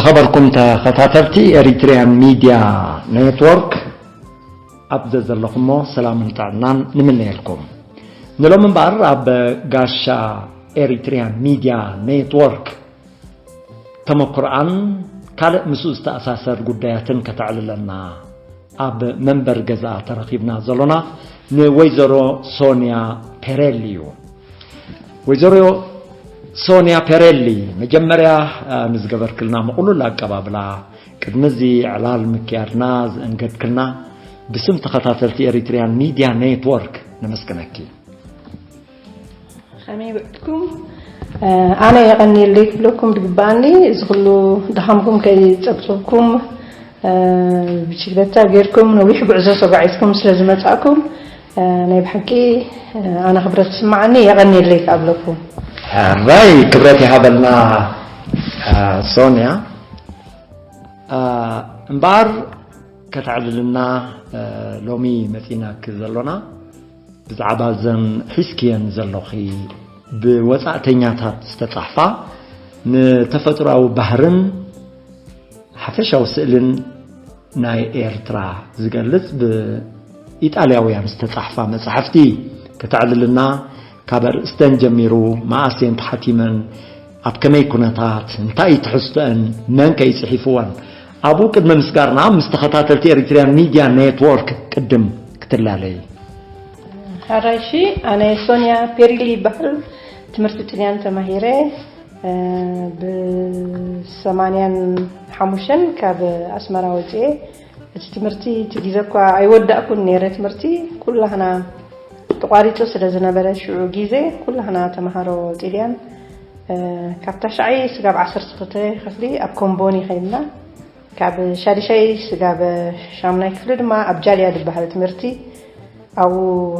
ኸበርኩም ተኸታተልቲ ኤሪትሪያን ሚድያ ኔትወርክ፣ ኣብ ዘዘለኹሞ ሰላምን ጥዕናን ንምነየልኩም። ንሎም እምበኣር ኣብ ጋሻ ኤሪትሪያን ሚድያ ኔትወርክ ተመክሮኣን ካልእ ምስኡ ዝተኣሳሰር ጉዳያትን ከተዕልለና ኣብ መንበር ገዛኣ ተረኺብና ዘሎና ንወይዘሮ ሶንያ ፔሬሊ እዩ። ወይዘሮ ሶንያ ፔሬሊ፣ መጀመርያ ንዝገበርክልና ምቕሉል ኣቀባብላ፣ ቅድሚ እዚ ዕላል ምክያድና ዝእንገድክልና፣ ብስም ተኸታተልቲ ኤሪትሪያን ሚድያ ኔትወርክ ነመስግነኪ። ከመይ ውዕልኩም? ኣነ የቐንየለይ ክብለኩም ድግበኣኒ፣ እዚ ኩሉ ድኻምኩም ከይጸብጽብኩም፣ ብሽግለታ ጌርኩም ነዊሕ ጉዕዞ ተጓዒዝኩም ስለ ዝመጻእኩም፣ ናይ ብሓቂ ኣነ ክብረት ዝስምዓኒ፣ የቐንየለይ ክኣብለኩም። ሕራይ ክብረት ይሃበልና። ሶንያ፣ እምበኣር ከተዕልልና ሎሚ መጺናኪ ዘሎና፣ ብዛዕባ እዘን ሒዝክየን ዘሎኺ ብወጻእተኛታት ዝተጻሕፋ፣ ንተፈጥሮኣዊ ባህርን ሓፈሻዊ ስእልን ናይ ኤርትራ ዝገልጽ፣ ብኢጣልያውያን ዝተጻሕፋ መጻሕፍቲ ከተዕልልና፣ ካብ ኣርእስተን ጀሚሩ መኣስ እየን ተሓቲመን፣ ኣብ ከመይ ኩነታት፣ እንታይ እዩ ትሕዝቶአን፣ መን ከ እዩ ጽሒፍወን፣ ኣብኡ ቅድሚ ምስጋርና ምስ ተኸታተልቲ ኤሪትሪያን ሚድያ ኔትወርክ ቅድም ክትላለይ። ሕራይ፣ እሺ፣ ኣነ ሶንያ ፔሪሊ ይበሃል። ትምህርቲ ጥልያን ተማሂረ፣ ብሰማንያን ሓሙሽተን ካብ ኣስመራ ወፅኤ። እቲ ትምህርቲ እቲ ግዜ እኳ ኣይወዳእኩን ነይረ ትምህርቲ፣ ኩላህና ተቋሪፁ ስለ ዝነበረ ሽዑ ግዜ ኩላህና ተምሃሮ ጥልያን፣ ካብ ታሽዓይ ስጋብ ዓሰርተ ክልተ ክፍሊ ኣብ ኮምቦኒ ከይድና፣ ካብ ሻድሻይ ስጋብ ሻምናይ ክፍሊ ድማ ኣብ ጃልያ ዝበሃል ትምህርቲ ኣብኡ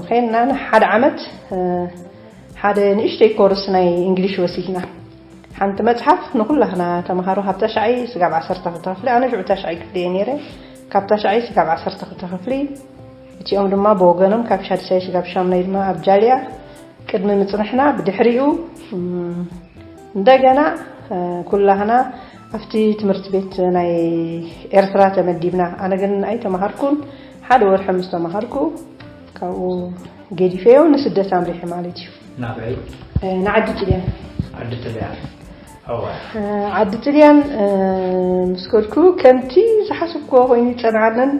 ከይድና፣ ንሓደ ዓመት ሓደ ንእሽተይ ኮርስ ናይ እንግሊሽ ወሲድና። ሓንቲ መፅሓፍ ንኩላህና ተምሃሮ ካብ ታሽዓይ ስጋብ ዓሰርተ ክልተ ክፍሊ፣ ኣነ ሽዑ ታሽዓይ ክፍሊ እየ ነይረ። ካብ ታሽዓይ ስጋብ ዓሰርተ ክልተ ክፍሊ እቲኦም ድማ ብወገኖም ካብ ሻድሻይ ስጋብ ሻምናይ ድማ ኣብ ጃልያ ቅድሚ ምፅንሕና፣ ብድሕሪኡ እንደገና ኩላህና ኣብቲ ትምህርቲ ቤት ናይ ኤርትራ ተመዲብና። ኣነ ግን ኣይተማሃርኩን፣ ሓደ ወርሒ ምስ ተማሃርኩ ካብኡ ገዲፈዮ ንስደት ኣምሪሐ ማለት እዩ። ናበይ? ንዓዲ ጥልያን። ዓዲ ጥልያን። ዓዲ ጥልያን ምስ ከድኩ ከምቲ ዝሓሰብክዎ ኮይኑ ይጸንዓለን።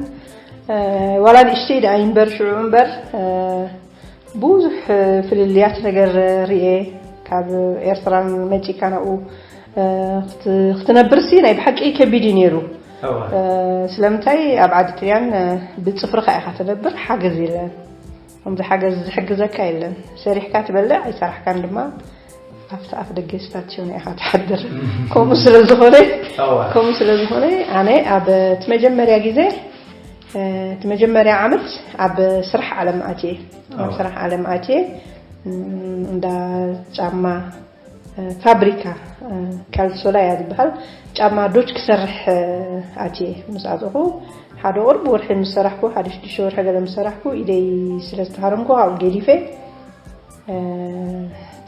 ዋላ ንእሽተይ ደኣ ይንበር ሽዑ እምበር ብዙሕ ፍልልያት ነገር ርኤ። ካብ ኤርትራን መጺካ ናብኡ ክትነብርሲ ናይ ብሓቂ ከቢድ እዩ ነይሩ። ስለምንታይ ኣብ ዓዲ ጥልያን ብጽፍርኻ ኢኻ ትነብር፣ ሓገዝ የለን። ከምዚ ሓገዝ ዝሕግዘካ የለን። ሰሪሕካ ትበልዕ፣ ኣይሰራሕካን ድማ ኣብቲ ኣፍ ደገ ስታትዮ ኢኻ ትሓድር። ከምኡ ስለ ዝኾነ ከምኡ ስለ ዝኾነ ኣነ ኣብ እቲ መጀመርያ ግዜ እቲ መጀመርያ ዓመት ኣብ ስራሕ ዓለም ኣትየ ኣብ ስራሕ ዓለም ኣትየ እንዳ ጫማ ፋብሪካ ካልሶላ እያ ዝበሃል ጫማ ዶች ክሰርሕ ኣትየ ምስ ኣተኹ ሓደ ቁርብ ወርሒ ምስ ሰራሕኩ ሓደ ሽዱሽተ ወርሒ ገለ ምስ ሰራሕኩ ኢደይ ስለ ዝተሃረምኩ ካብኡ ገዲፈ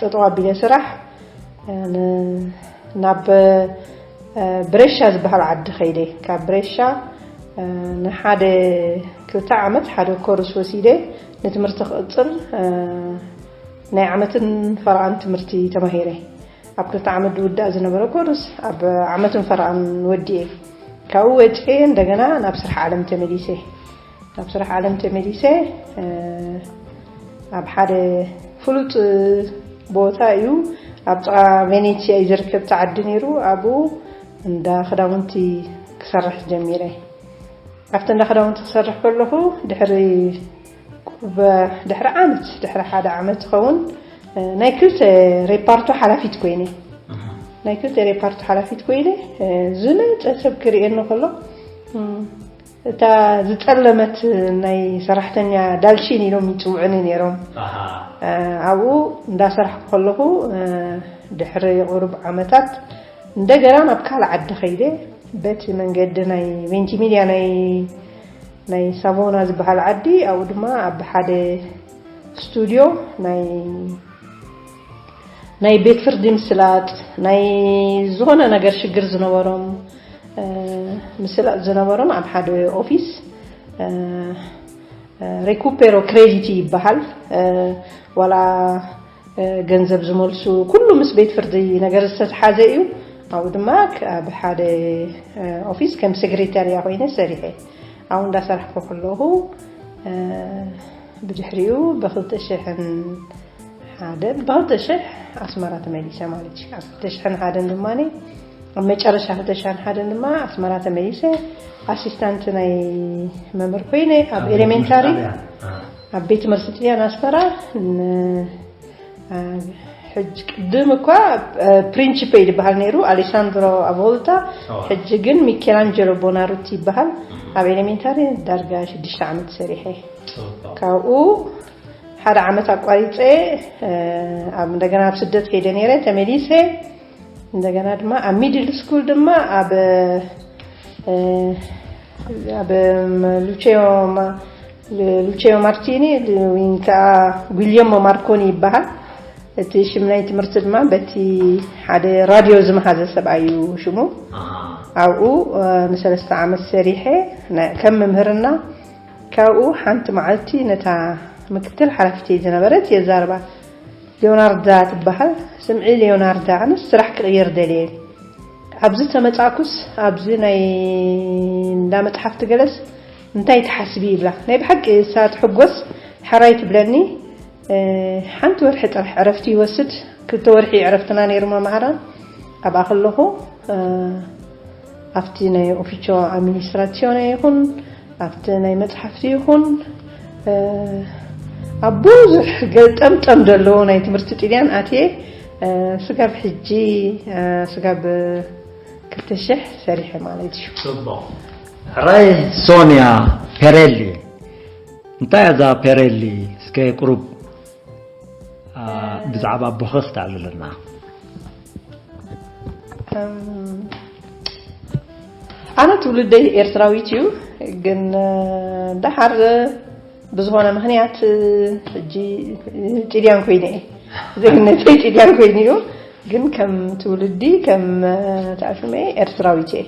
ጠጠው ኣቢለ ስራሕ ናብ ብሬሻ ዝበሃል ዓዲ ከይደ ካብ ብሬሻ ንሓደ ክልተ ዓመት ሓደ ኮርስ ወሲደ ንትምህርቲ ክቕፅል ናይ ዓመትን ፈረቓን ትምህርቲ ተማሂረ ኣብ ክልተ ዓመት ዝውዳእ ዝነበረ ኮርስ ኣብ ዓመትን ፈረቓን ወዲኤ ካብኡ ወፅኤ እንደገና ናብ ስራሕ ዓለም ተመሊሰ ናብ ስራሕ ዓለም ተመሊሰ ኣብ ሓደ ፍሉጥ ቦታ እዩ ኣብ ጥቓ ቬኔትያ እዩ ዝርከብ እቲ ዓዲ ነይሩ ኣብኡ እንዳ ክዳውንቲ ክሰርሕ ጀሚረ ኣብቲ እንዳ ክዳውንቲ ክሰርሕ ከለኹ ድሕሪ ድሕሪ ዓመት ድሕሪ ሓደ ዓመት ዝኸውን ናይ ክልተ ሬፓርቶ ሓላፊት ኮይነ ናይ ክልተ ሬፓርቶ ሓላፊት ኮይነ ዝመፀ ሰብ ክርእየኒ ከሎ እታ ዝፀለመት ናይ ሰራሕተኛ ዳልሽን ኢሎም ይፅውዕኒ ነይሮም ኣብኡ እንዳሰራሕኩ ከለኹ ድሕሪ ቁሩብ ዓመታት እንደገና ናብ ካልእ ዓዲ ከይደ በቲ መንገዲ ናይ ቬንቲሚልያ ናይ ናይ ሳቮና ዝበሃል ዓዲ ኣብኡ ድማ ኣብ ሓደ ስቱድዮ ናይ ናይ ቤት ፍርዲ ምስላጥ ናይ ዝኾነ ነገር ሽግር ዝነበሮም ምስላጥ ዝነበሮም ኣብ ሓደ ኦፊስ፣ እ፣ እ፣ ሬኩፔሮ ክሬዲቲ ይበሃል። እ፣ ዋላ፣ እ፣ ገንዘብ ዝመልሱ ኩሉ ምስ ቤት ፍርዲ ነገር ዝተተሓዘ እዩ። ኣብኡ ድማ ክ-፣ ኣብ ሓደ፣ እ፣ ኦፊስ ከም ሴክሬታርያ ኮይነ ሰሪሐ። ኣብኡ እንዳሰራሕኩ ከለኹ፣ እ፣ ብድሕሪኡ ብ2001፣ ብ2000 ኣስመራ ተመሊሰ ማለት እዩ። ኣብ ክልተ ሽሕን ሓደን ድማ፣ ኣብ መጨረሻ ክልተ ሽሕን ሓደን ድማ ኣስመራ ተመሊሰ። ኣሲስታንት ናይ መምህር ኮይነ ኣብ ኣብ ኤሌሜንታሪ፣ ቤት ትምህርቲ ጣልያን። አ። ኣብ ቤት ትምህርቲ ጥልያን ኣስመራ ን-፣ አ፣ ሕጂ ቅድም እኳ፣ አ፣ ፕሪንቺፔ ይበሃል ነይሩ፣ ኣሌሳንድሮ ኣቮልታ፣ ኦ። ሕጂ ግን ሚኬላንጀሎ ቦናሩቲ ይበሃል። እም። ኣብ ኤሌሜንታሪ ዳርጋ ሽዱሽተ ዓመት ሰሪሐ። ጽቡቕ። ካብኡ ሓደ ዓመት ኣቋሪጸ፣ እ፣ ኣብ፣ እንደገና ኣብ ስደት ከይደ ነይረ፣ ተመሊሰ። እንደገና ድማ ኣብ ሚድል ስኩል ድማ ኣብ፣ እ፣ ኣብ ሉቼዮ ማ-፣ ሉቼዮ ማርቲኒ ወይ ከዓ ጉልየሞ ማርኮኒ ይበሃል። እቲ ሽም ናይ ትምህርቲ ድማ በቲ ሓደ ራድዮ ዝመሃዘ ሰብኣይ እዩ ሽሙ። ኣሃ። ኣብኡ፣ እ፣ ንሰለስተ ዓመት ሰሪሐ፣ ና-፣ ከም መምህርና። ካብኡ ሓንቲ መዓልቲ ነታ ምክትል ሓላፊተይ ዝነበረት የዛርባ። ሊዮናርዳ ትበሃል። "ስምዒ ሊዮናርዳ፣ ኣነስ ስራሕ ክቕይር ደልየ። ኣብዚ ተመጻእኩስ ኣብዚ ናይ እንዳ መጽሓፍቲ ገለስ እንታይ ትሓስቢ?" ይብላ። ናይ ብሓቂ እሳ ትሕጎስ፣ ሕራይ ትብለኒ። እ፣ ሓንቲ ወርሒ ጥራሕ ዕረፍቲ ይወስድ። ክልተ ወርሒ ዕረፍትና ነይሩ መምሃራን። ኣብኣ ከለኹ፣ እ፣ ኣብቲ ናይ ኦፊቾ ኣድሚኒስትራሲዮነ ይኹን፣ ኣብቲ ናይ መጽሓፍቲ ይኹን፣ እ፣ ኣብ ብዙሕ ገልጠምጠም ዘለዎ ናይ ትምህርቲ ጥልያን ኣትየ፣ እ፣ ስጋብ ሕጂ፣ እ፣ ስጋብ ክልተ ሽሕ ሰሪሐ ማለት እዩ። ጽቡቕ። ሕራይ ሶንያ ፔሬሊ። እንታይ እያ እዛ ፔሬሊ? እስከ ቁሩብ፣ አ፣ ብዛዕባ ኣቦኺ ክተዕልለና። እም፣ ኣነ ትውልደይ ኤርትራዊት እዩ፣ ግን፣ እ፣ ደሓር ብዝኾነ ምኽንያት፣ እ፣ ሕጂ፣ እ፣ ጥልያን ኮይነ እየ። ዜግነተይ ጥልያን ኮይኑ እዩ፣ ግን ከም ትውልዲ፣ ከም፣ እ፣ ተኣሹመ ኤርትራዊት እየ።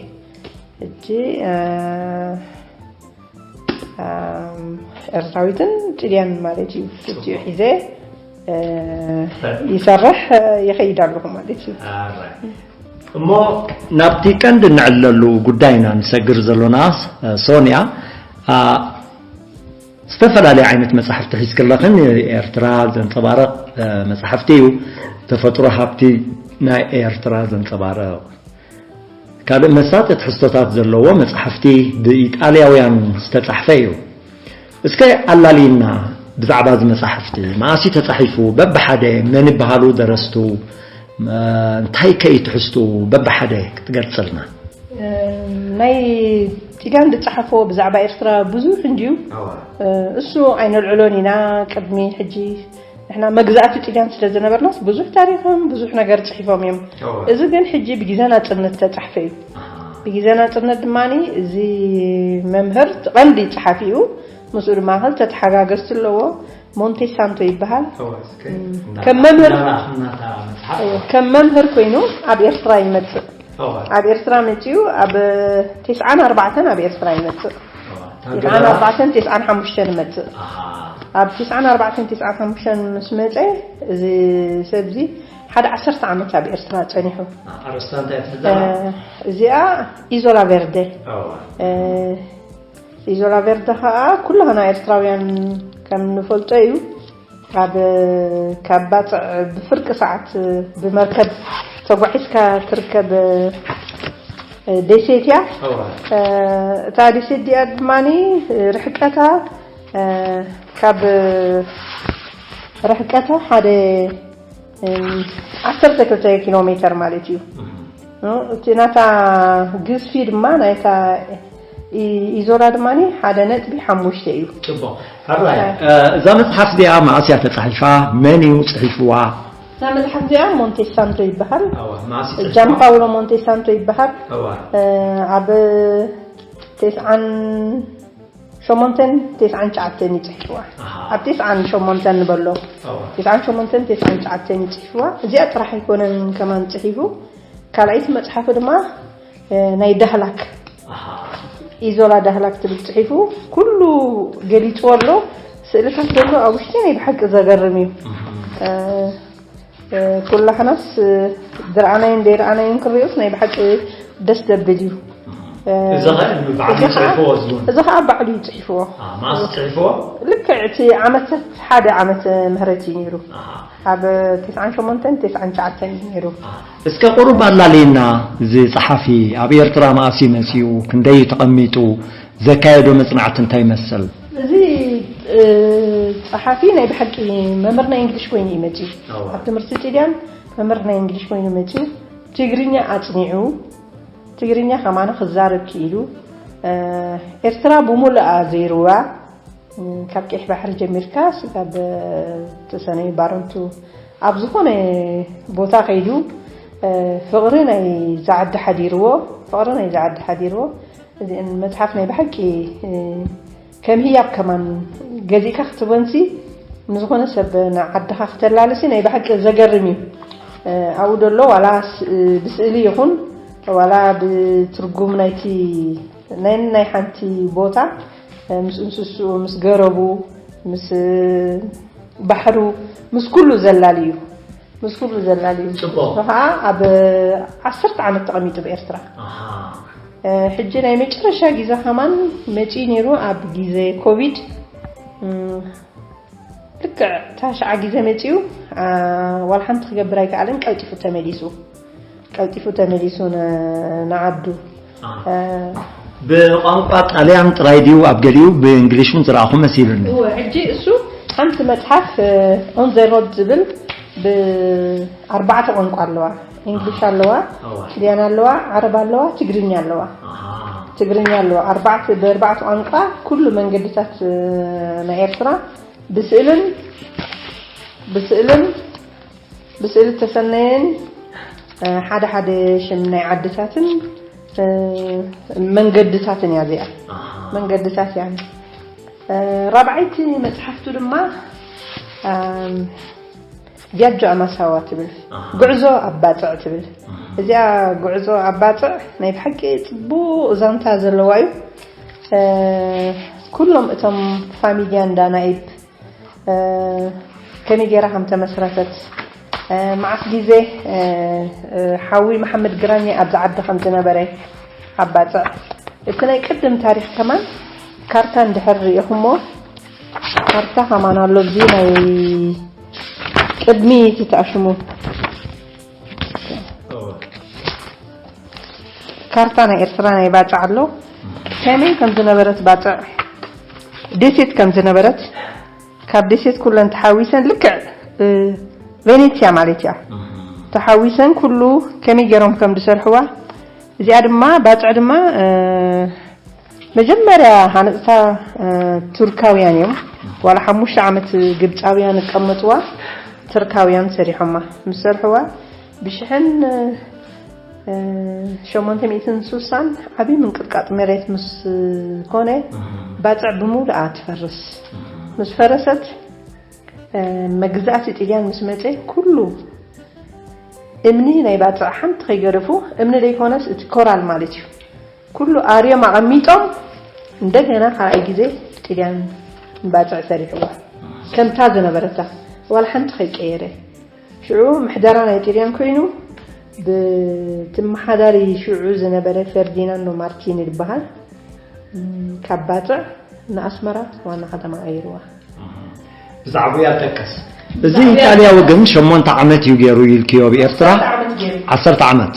ሕጂ፣ እ፣ ኣም፣ ኤርትራዊትን ጥልያን ማለት እዩ። ክልቲኡ ሒዘ፣ እ፣ ይሰርሕ፣ እ፣ ይኸይድ ኣለኹ ማለት እዩ። ኣራይ። እሞ ናብቲ ቀንዲ እንዕለሉ ጉዳይና ንሰግር ዘሎና፣ እ፣ ሶንያ፣ አ፣ ዝተፈላለየ ዓይነት መጻሕፍቲ ሒዝክለኽን፣ ኤርትራ ዘንጸባርቕ፣ እ፣ መጻሕፍቲ እዩ። ተፈጥሮ ሃብቲ ናይ ኤርትራ ዘንጸባርቕ። ካልእ መሳጢ ትሕዝቶታት ዘለዎ መጽሓፍቲ ብኢጣልያውያን ዝተጻሕፈ እዩ። እስከ ኣላልይና ብዛዕባ እዚ መጽሓፍቲ፣ መኣስ እዩ ተጻሒፉ፣ በብሓደ መን ይበሃሉ ደረስቱ፣ መ-፣ እንታይ ከ እዩ ትሕዝቱ፣ በብሓደ ክትገልጽልና? እ፣ ናይ ጢጋን ዝጸሓፎ ብዛዕባ ኤርትራ ብዙሕ እንድዩ። ኣዋ። እ፣ እሱ ኣይነልዕሎን ኢና። ቅድሚ ሕጂ ንሕና መግዛእቲ ጢልያን ስለ ዝነበርናስ ብዙሕ ታሪኽን ብዙሕ ነገር ጽሒፎም እዮም። እወ። እዚ ግን ሕጂ ብግዜ ናጽነት ተጻሕፈ እዩ። ኣሃ። ብግዜ ናጽነት ድማኒ እዚ መምህር እቲ ቀንዲ ጸሓፊኡ፣ ምስኡ ድማ ክልተ ተሓጋገዝቲ ኣለዎ። ሞንቴ ሳንቶ ይበሃል። እወ፣ እስከ እም፣ እንዳ-፣ ከም መምህር፣ እንዳረኣኽና እታ መጽሓፍ። እወ፣ ከም መምህር ኮይኑ ኣብ ኤርትራ ይመጽእ። እወ። ኣብ ኤርትራ መጺኡ ኣብ ተስዓን ኣርባዕተን ኣብ ኤርትራ ይመጽእ። እወ፣ እታ ተስዓን ኣርባዕተን ገበራ? ተስዓን ሓሙሽተን ይመጽእ። ኣሃ። ኣብ ተስዓን ኣርባዕተን ተስዓን ሓሙሽተን ምስ መጸ፣ እዚ ሰብ እዚ ሓደ ዓሰርተ ዓመት ኣብ ኤርትራ ጸኒሑ። ኣርእስታ እንታይ ትብላ? እ፣ እዚኣ ኢዞላ ቬርደ። እወ። እ፣ ኢዞላ ቬርደ ኸኣ ኩላህና ኤርትራውያን ከም ንፈልጦ እዩ። ካብ፣ ካብ ባጽዕ ብፍርቂ ሰዓት ብመርከብ ተጓዒዝካ ትርከብ ደሴት እያ። እዋ። እ፣ እታ ደሴት እዚኣ ድማኒ ርሕቀታ፣ እ፣ ካብ ርሕቀታ ሓደ፣ እም፣ ዓሰርተ ክልተ ኪሎ ሜተር ማለት እዩ። እም። እ፣ እቲ ናታ ግዝፊ ድማ ናይታ ኢ-፣ ኢዞላ ድማኒ ሓደ ነጥቢ ሓሙሽተ እዩ። ጽቡቕ። ሕራይ፣ እ። እ፣ እዛ መጽሓፍ እዚኣ መኣስ እያ ተጻሒፋ? መን እዩ ጽሒፍዋ? እዛ መጽሓፍ እዚኣ ሞንቴሳንቶ ይበሃል። እዋ፣ መኣስ እዩ ጃን ጽሒፍዋ? ፓውሎ ሞንቴሳንቶ ይበሃል። እዋ። እ፣ ኣብ ተስዓን ሸሞንተን ተስዓን ትሽዓተን እዩ ጽሒፍዋ። ኣሃ። ኣብ ተስዓን ሸሞንተን ንበሎ። እዋ። ተስዓን ሸሞንተን ተስዓን ትሽዓተን እዩ ጽሒፍዋ። እዚኣ ጥራሕ ኣይኮነን ከማን ጽሒፉ። ካልኣይቲ መጽሓፉ ድማ፣ እ፣ ናይ ዳህላክ። ኣሃ። ኢዞላ ዳህላክ ትብል ጽሒፉ ኩሉ ገሊጽዎ ኣሎ። ስእልታት ዘሎ ኣብ ውሽጢ ናይ ብሓቂ ዘገርም እዩ። ኩላሕናስ ዝረኣናዮን ዘይረኣናዮን ክሪኦስ ናይ ብሓቂ ደስ ዘብል እዩ። እዚ ኸ ብዓቢዩ ጽሒፍዎ ዝብሉ እዚ ከዓ ባዕሉ እዩ ጽሒፍዎ። ማስ ጽሒፍዎ ልክዕ እቲ ዓመታት ሓደ ዓመተ ምህረት እዩ ነይሩ። ኣብ ተስዓን ሸሞንተን ተስዓን ትሽዓተን እዩ ነይሩ። እስከ ቁሩብ ኣላልየና። እዚ ጸሓፊ ኣብ ኤርትራ መኣስ እዩ መጺኡ? ክንደይ እዩ ተቐሚጡ? ዘካየዶ መጽናዕቲ እንታይ ይመስል? እዚ ጸሓፊ ናይ ብሓቂ መምህር ናይ እንግሊሽ ኮይኑ እዩ መጺኡ። ኣብ ትምህርቲ ጥልያን መምህር ናይ እንግሊሽ ኮይኑ መጺኡ። ትግርኛ ኣጽኒዑ፣ ትግርኛ ከማን ክዛረብ ክኢሉ። ኤርትራ ብሙሉኣ ዘይርዋ፣ ካብ ቀይሕ ባሕሪ ጀሚርካ ስጋብ ተሰነይ ባረንቱ ኣብ ዝኾነ ቦታ ከይዱ ፍቕሪ ናይ ዝዓዲ ሓዲርዎ፣ ፍቕሪ ናይ ዝዓዲ ሓዲርዎ። እዚአን መጽሓፍ ናይ ብሓቂ ከም ህያብ ከማን ገዚእካ ክትበንሲ ንዝኾነ ሰብ ንዓድኻ ክተላልሲ ናይ ብሓቂ ዘገርም እዩ። ኣብኡ ደሎ ዋላ ብስእሊ ይኹን ዋላ ብትርጉም ናይቲ ናይ ናይ ሓንቲ ቦታ ምስ እንስስኡ ምስ ገረቡ ምስ ባሕሩ ምስ ኩሉ ዘላል እዩ። ምስ ኩሉ ዘላል እዩ። ጽቡቕ። እሱ ከዓ ኣብ ዓሰርተ ዓመት ተቐሚጡ ብኤርትራ። ሕጂ ናይ መጨረሻ ግዜ ከማን መፂኡ ነይሩ ኣብ ግዜ ኮቪድ። ልክዕ ታሽዓ ግዜ መፂኡ ዋላ ሓንቲ ክገብር ኣይከኣለን። ቀልጢፉ ተመሊሱ ቀልጢፉ ተመሊሱ ንዓዱ። ብቋንቋ ጣልያን ጥራይ ድዩ ኣብ ገሊኡ ብእንግሊሽ እውን ዝረኣኹ መሲሉኒ። እወ ሕጂ እሱ ሓንቲ መፅሓፍ on the road ዝብል ብኣርባዕተ ቋንቋ ኣለዋ። እንግሊሽ ኣለዋ፣ ጥልያን ኣለዋ፣ ዓረብ ኣለዋ፣ ትግርኛ ኣለዋ። ትግርኛ ኣለዋ። ኣርባዕተ ብኣርባዕተ ቋንቋ ኩሉ መንገድታት ናይ ኤርትራ ብስእልን ብስእልን ብስእሊ ተሰነየን ሓደ ሓደ ሽም ናይ ዓድታትን መንገድታትን እያ እዚኣ። መንገድታት እያ። ራብዓይቲ መፅሓፍቱ ድማ ቪያጆ ኣማሳዋ ትብል፣ ጉዕዞ ኣብ ባፅዕ ትብል። እዚኣ ጉዕዞ ኣብ ባፅዕ ናይ ብሓቂ ፅቡቕ ዛንታ ዘለዋ እዩ። ኩሎም እቶም ፋሚልያ እንዳ ናይብ ከመይ ገይራ ከም ተመስረተት፣ መዓስ ግዜ ሓዊ መሓመድ ግራኝ ኣብዚ ዓዲ ከም ዝነበረ ኣብ ባፅዕ፣ እቲ ናይ ቅድም ታሪኽ ከማን ካርታ እንድሕር ርኢኹሞ፣ ካርታ ከማን ኣሎ። እዚ ናይ ቅድሚ እቲ ተኣሽሙ ካርታ ናይ ኤርትራ ናይ ባፅዕ ኣሎ። ከመይ ከም ዝነበረት ባፅዕ ደሴት ከም ዝነበረት ካብ ደሴት ኩለን ተሓዊሰን ልክዕ ቬኔትያ ማለት እያ ተሓዊሰን ኩሉ ከመይ ገይሮም ከም ዝሰርሕዋ። እዚኣ ድማ ባፅዕ ድማ መጀመርያ ሃነፅታ ቱርካውያን እዮም። ዋላ ሓሙሽተ ዓመት ግብፃውያን እቀመጥዋ ቱርካውያን ሰሪሖማ ምስ ሰርሕዋ ብሽሕን ሸሞንተ ሚእትን ስሳን ዓብዪ ምንቅጥቃጥ መሬት ምስ ኮነ ባፅዕ ብምሉኣ ትፈርስ። ምስ ፈረሰት መግዛእቲ ጥልያን ምስ መፀ ኩሉ እምኒ ናይ ባፅዕ ሓንቲ ከይገደፉ እምኒ ዘይኮነስ እቲ ኮራል ማለት እዩ ኩሉ ኣርዮም ኣቐሚጦም እንደገና ካልኣይ ግዜ ጥልያን ንባፅዕ ሰሪሕዋ ከምታ ዝነበረታ ዋላ ሓንቲ ከይቀየረ። ሽዑ ምሕደራ ናይ ጥልያን ኮይኑ ብትመሓዳሪ ሽዑ ዝነበረ ፈርዲናንዶ ማርቲኒ ዝበሃል ካብ ባፅዕ ንኣስመራ ዋና ከተማ ቀይርዋ። ብዛዕባኡ ያጠቀስ እዚ ኢጣልያዊ ግን ሸሞንተ ዓመት እዩ ገይሩ ኢልክዮ ኣብ ኤርትራ። ዓሰርተ ዓመት።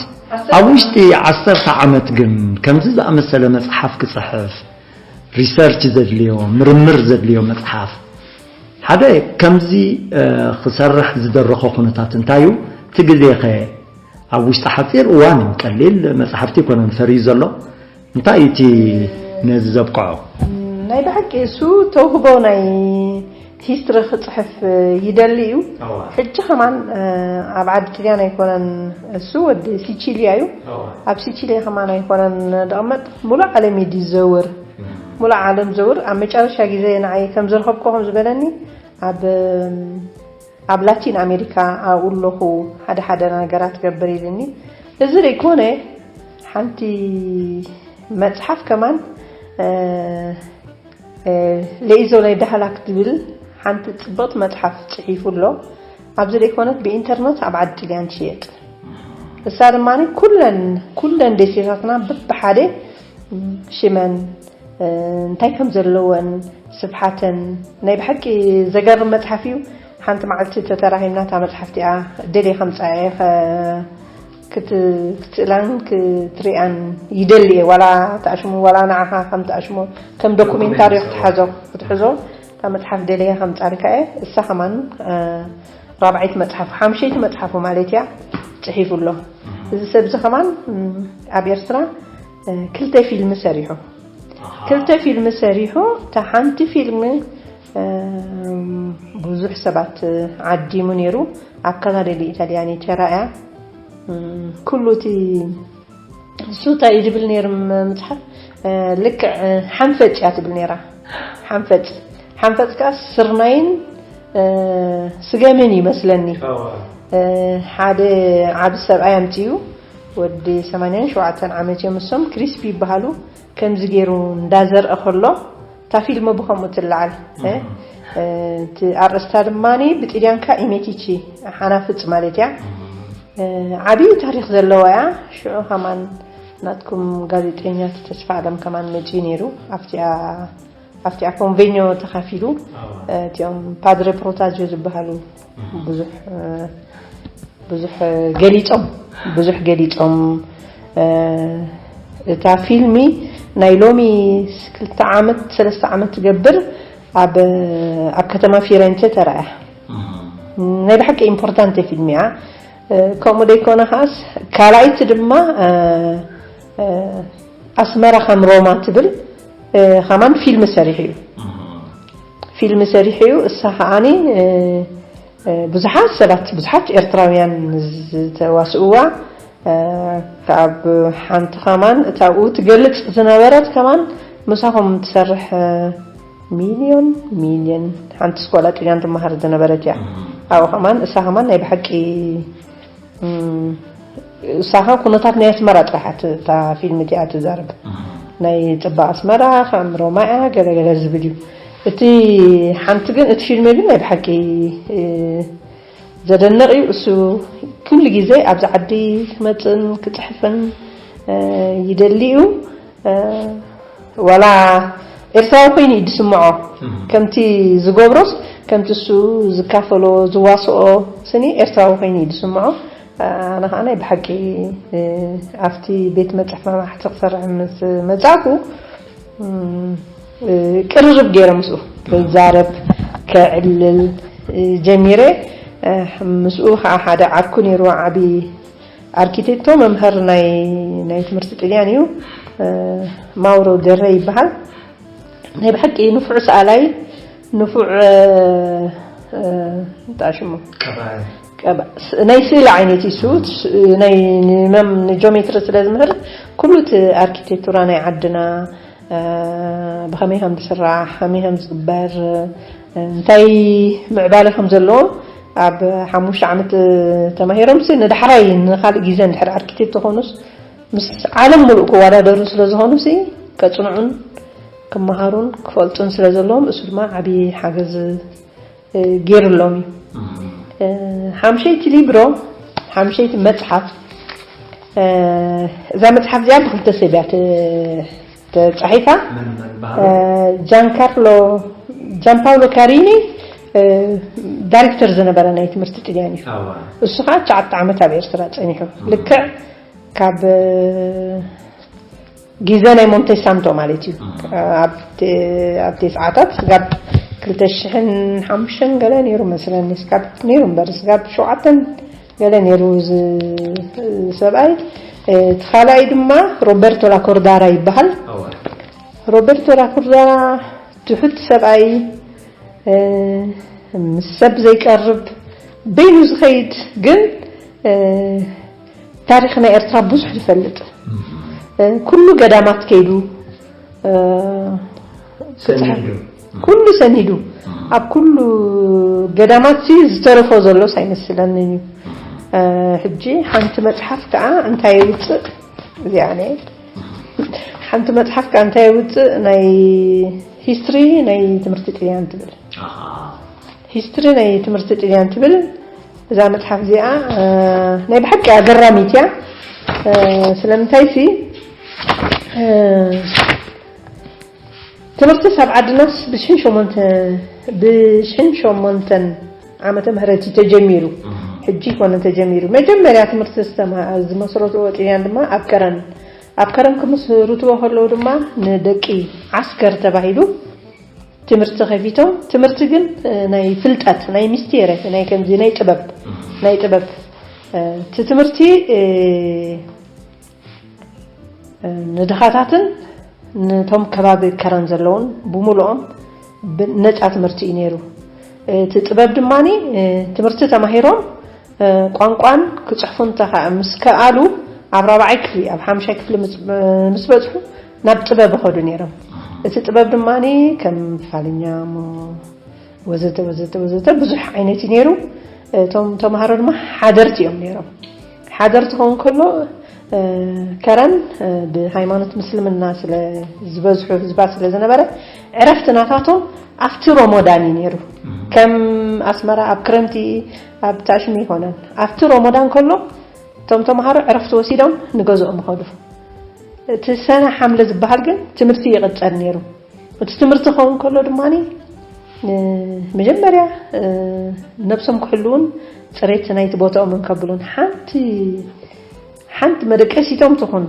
ኣብ ውሽጢ ዓሰርተ ዓመት ግን ከምዚ ዝኣመሰለ መጽሓፍ ክጽሕፍ፣ ሪሰርች ዘድልዮ፣ ምርምር ዘድልዮ መጽሓፍ፣ ሓደ ከምዚ ክሰርሕ ዝደረኾ ኩነታት እንታይ እዩ? እቲ ግዜኸ ኣብ ውሽጢ ሓጺር እዋን እዩ፣ ቀሊል መጽሓፍቲ ኣይኮነን ፈርዩ ዘሎ። እንታይ እቲ ነዚ ዘብቅዖ? ናይ ብሓቂ እሱ ተውህቦ ናይ ሂስትሪ ክፅሕፍ ይደሊ እዩ። ሕጂ ከማን ኣብ ዓዲ ጥልያን ኣይኮነን እሱ ወዲ ሲቺልያ እዩ። ኣብ ሲቺልያ ከማን ኣይኮነን ደቕመጥ ሙሉእ ዓለም እዩ ዝዘውር። ሙሉእ ዓለም ዘውር ኣብ መጨረሻ ግዜ ንዓይ ከም ዝረኸብኮ ከም ዝበለኒ ኣብ ኣብ ላቲን ኣሜሪካ ኣብኡ ኣለኹ ሓደ ሓደ ነገራት ገብር ኢልኒ። እዚ ዘይኮነ ሓንቲ መፅሓፍ ከማን እ፣ እ፣ ለኢዞ ናይ ዳህላክ ትብል ሓንቲ ጽብቕቲ መጽሓፍ ጽሒፉ ኣሎ። ኣብዚ ዘይኮነት ብኢንተርነት ኣብ ዓዲ ጥልያን ትሽየጥ። እሳ ድማ ኩለን፣ ኩለን ደሴታትና በብሓደ ሽመን፣ እ፣ እንታይ ከም ዘለወን፣ ስፍሓተን፣ ናይ ብሓቂ ዘገርም መጽሓፍ እዩ። ሓንቲ መዓልቲ ተተራኺብና እታ መጽሓፍ እቲኣ ደልየ ከምጽኣ እየ። ከ-፣ ክት-፣ ክትስእላን ክትሪኣን ይደሊ እየ። ዋላ ተኣሽሙ፣ ዋላ ንዓኻ ከም ተኣሽሙ፣ ከም ዶኩሜንታሪ ክትሓዞ፣ ክትሕዞ፣ እታ መጽሓፍ ደልየ ከምጻልካ እየ። እሳ ከማን፣ እ፣ ራብዓይቲ መጽሓፉ፣ ሓምሸይቲ መጽሓፉ ማለት እያ፣ ጽሒፉ ኣሎ። እዚ ሰብ እዚ ከማን፣ ም፣ ኣብ ኤርትራ፣ እ፣ ክልተ ፊልም ሰሪሑ። ክልተ ፊልም ሰሪሑ፣ እታ ሓንቲ ፊልም፣ እ፣ ብዙሕ ሰባት ዓዲሙ ነይሩ። ኣብ ካዛ ዴሊ ኢታሊያኒ ተራእያ። ም፣ ኩሉ እቲ እሱ እንታይ እዩ ዝብል ነይሩ ም-፣ መጽሓፍ፣ እ፣ ልክዕ፣ እ፣ ሓንፈጽ እያ ትብል ነይራ። ሓንፈጽ። ሓንፈጽ ከኣ ስርናይን፣ እ፣ ስገምን ይመስለኒ። ኣዋ። እ፣ ሓደ ዓቢ ሰብኣይ ኣምጺኡ፣ ወዲ ሰማንያን ሸውዓተን ዓመት እዮም እሶም፣ ክሪስፒ ይበሃሉ። ከምዚ ገይሩ እንዳዘርአ ከሎ፣ እታ ፊልም ብኸምኡ ትለዓል። እ፣ እም። እ፣ እቲ ኣርእስታ ድማ ብጥልያንካ ኢሜቲቺ፣ ሓናፍጽ ማለት እያ። እም። እ፣ ዓብዪ ታሪኽ ዘለዋ እያ። ሽዑ ከማን ናትኩም ጋዜጠኛ ተስፋ ኣለም ከማን መጺኡ ነይሩ። ኣብቲኣ፣ ኣብቲኣ ኮንቬኞ ተኻፊሉ። ኣዋ። እ፣ እቲኦም ፓድረ ፕሮታጆ ዝበሃሉ እም። ብዙሕ፣ እ፣ ብዙሕ ገሊጾም፣ ብዙሕ ገሊጾም። እ፣ እታ ፊልሚ ናይ ሎሚ ክልተ ዓመት፣ ሰለስተ ዓመት ትገብር ኣብ፣ ኣብ ከተማ ፊረንቸ ተራእያ። እም። ናይ ብሓቂ ኢምፖርታንት ፊልም እያ። እ፣ ከምኡ ደይኮነ ከኣስ ካልኣይቲ ድማ፣ እ፣ እ፣ ኣስመራ ከም ሮማ ትብል፣ እ፣ ከማን ፊልም ሰሪሑ እዩ። እም። ፊልም ሰሪሑ እዩ። እሳ ከኣኒ፣ እ፣ እ፣ ብዙሓት ሰባት፣ ብዙሓት ኤርትራውያን ዝተዋስእዋ፣ እ፣ ካብ ሓንቲ ከማን እታ ኣብኡ ትገልጽ ዝነበረት ከማን ምሳኹም ትሰርሕ፣ እ፣ ሚልዮን፣ ሚልዮን ሓንቲ ስኮላ ጥልያን ትመሃር ዝነበረት እያ። እም። ኣብኡ ከማን፣ እሳ ከማን ናይ ብሓቂ፣ እም፣ እሳ ከ ኩነታት ናይ ኣስመራ ጥራሕ እያ ት-፣ እታ ፊልም እቲኣ ትዛረብ። እም። ናይ ጽባቐ ኣስመራ፣ ከም ሮማ እያ፣ ገለ ገለ ዝብል እዩ። እቲ ሓንቲ ግን፣ እቲ ፊልም ግን ናይ ብሓቂ፣ እ፣ ዘደንቕ እዩ። እሱ ኩሉ ግዜ ኣብዚ ዓዲ ክመጽእን ክጽሕፍን፣ እ፣ ይደሊ እዩ። እ፣ ዋላ ኤርትራዊ ኮይኑ እዩ ዝስምዖ። እም። ከምቲ ዝገብሮስ፣ ከምቲ እሱ ዝካፈሎ፣ ዝዋስኦ ስኒ ኤርትራዊ ኮይኑ እዩ ዝስምዖ። ኣነ ከኣ ናይ ብሓቂ፣ እ፣ ኣብቲ ቤት መጻሕፍቲ መማሕቲ ክሰርሕ ምስ መጻእኩ፣ እም፣ እ፣ ቅርርብ ገይረ ምስኡ ክዛረብ፣ ከዕልል፣ እ፣ ጀሚረ። እ፣ ምስኡ ከኣ ሓደ ዓርኩ ነይሩ፣ ዓቢ ኣርኪቴክቶ፣ መምህር ናይ፣ ናይ ትምህርቲ ጥልያን እዩ። እ፣ ማውሮ ገረ ይበሃል። ናይ ብሓቂ ንፉዕ ሰኣላይ፣ ንፉዕ፣ እ፣ እ፣ እንታይ ሽሙ? ቀባኢ። ቀባ-፣ ስ-፣ ናይ ስእሊ ዓይነት እዩ እሱ። ስ-፣ ናይ ንመም-፣ ንጂኦሜትሪ ስለ ዝምህር፣ ኩሉ እቲ ኣርኪቴክቱራ ናይ ዓድና፣ እ፣ ብኸመይ ከም ዝስራሕ፣ ከመይ ከም ዝግበር፣ እ፣ እንታይ ምዕባለ ከም ዘለዎ ኣብ ሓሙሽተ ዓመት ተማሂሮምሲ ንዳሕራይ ንኻልእ ግዜ እንድሕር ኣርኪቴክት ዝኾኑስ ምስ ዓለም ሙሉእ ክወዳደሩ ስለ ዝኾኑሲ ከጽንዑን ክመሃሩን ክፈልጡን ስለ ዘለዎም እሱ ድማ ዓብዪ ሓገዝ፣ እ፣ ገይሩሎም እዩ። እም። እ፣ ሓምሸይቲ ሊብሮ፣ ሓምሸይቲ መጽሓፍ፣ እ፣ እዛ መጽሓፍ እዚኣ ብክልተ ሰብ እያ ተ-፣ ተጻሒፋ። መን፣ መን በሃሉ? እ፣ ጃንካርሎ፣ ጃንፓውሎ ካሪኒ፣ እ፣ ዳይሬክተር ዝነበረ ናይ ትምህርቲ ጥልያን እዩ። ኣዋ። እሱ ከዓ ትሽዓተ ዓመት ኣብ ኤርትራ ጸኒሑ። እም። ልክዕ ካብ፣ እ፣ ግዜ ናይ ሞንቴ ሳንቶ ማለት እዩ። እም። ኣብ ተ-፣ ኣብ ተስዓታት ስጋብ ክልተ ሽሕን ሓሙሽተን ገለ ነይሩ መስለኒ። ስጋብ ነይሩ እምበር፣ ስጋብ ሸውዓተን ገለ ነይሩ እዚ ሰብኣይ። እ፣ እቲ ካልኣይ ድማ ሮበርቶ ላኮርዳራ ይበሃል። ኣዋ። ሮበርቶ ላኮርዳራ ትሑት ሰብኣይ፣ እ፣ ምስ ሰብ ዘይቀርብ፣ በይኑ ዝኸይድ፣ ግን፣ እ፣ ታሪኽ ናይ ኤርትራ ብዙሕ ዝፈልጥ፣ እም። እ፣ ኩሉ ገዳማት ከይዱ፣ እ፣ ሰኒዱ። ክጽሕፍ፣ ኩሉ ሰኒዱ። እም። ኣብ ኩሉ ገዳማት ሲ ዝተረፎ ዘሎስ ኣይመስለንን እዩ። እም። እ፣ ሕጂ ሓንቲ መጽሓፍ ከኣ እንታይ ይውጽእ? እዚኣ ናይ እም። ኣንቲ መጽሓፍካ እንታይ የውጽእ? ናይ ሂስትሪ ናይ ትምህርቲ ጥልያን ትብል። ሂስትሪ ናይ ትምህርቲ ጥልያን ትብል። እዛ መጽሓፍ እዚኣ ናይ ብሓቂ ኣገራሚት እያ። ስለምንታይ ሲ ትምህርቲ ኣብ ዓድናስ ብሽሕን ሸሞንተ ብሽሕን ሸሞንተን ዓመተ ምህረት እዩ ተጀሚሩ። ሕጂ ይኮነ ተጀሚሩ። መጀመርያ ትምህርቲ ዝተማ- ዝመስረትዎ ጥልያን ድማ ኣብ ከረን ኣብ ከረን ክምስርትዎ ከለዉ ድማ ንደቂ ዓስከር ተባሂሉ ትምህርቲ ከፊቶም። ትምህርቲ ግን ናይ ፍልጠት ናይ ሚስቴር ናይ ከምዚ ናይ ጥበብ ናይ ጥበብ እቲ ትምህርቲ ንድኻታትን ነቶም ከባቢ ከረን ዘለውን ብምሉኦም ነፃ ትምህርቲ እዩ ነይሩ። እቲ ጥበብ ድማ ትምህርቲ ተማሂሮም ቋንቋን ክፅሕፉን ምስ ከኣሉ ኣብ ራብዓይ ክፍሊ ኣብ ሓምሻይ ክፍሊ ምስ በፅሑ ናብ ጥበብ ይኸዱ ነይሮም። እቲ ጥበብ ድማ ከም ፋልኛ እሞ ወዘተ ወዘተ ወዘተ ብዙሕ ዓይነት እዩ ነይሩ። እቶም ተምሃሮ ድማ ሓደርቲ እዮም ነይሮም። ሓደርቲ ክኸውን ከሎ ከረን ብሃይማኖት ምስልምና ስለ ዝበዝሑ ህዝባ ስለ ዝነበረ ዕረፍቲ ናታቶም ኣብቲ ሮሞዳን እዩ ነይሩ። ከም ኣስመራ ኣብ ክረምቲ ኣብ ታሽሚ ይኮነን። ኣብቲ ሮሞዳን ከሎ እቶም ተምሃሮ ዕረፍቲ ወሲዶም ንገዝኦም ይኸዱ። እቲ ሰነ ሓምለ ዝበሃል ግን ትምህርቲ ይቕጸር ነይሩ። እቲ ትምህርቲ ክኸውን ከሎ ድማ መጀመርያ ነብሶም ክሕልውን ፅሬት ናይቲ ቦታኦምን ከብሉን ሓንቲ ሓንቲ መደቀሲቶም ትኹን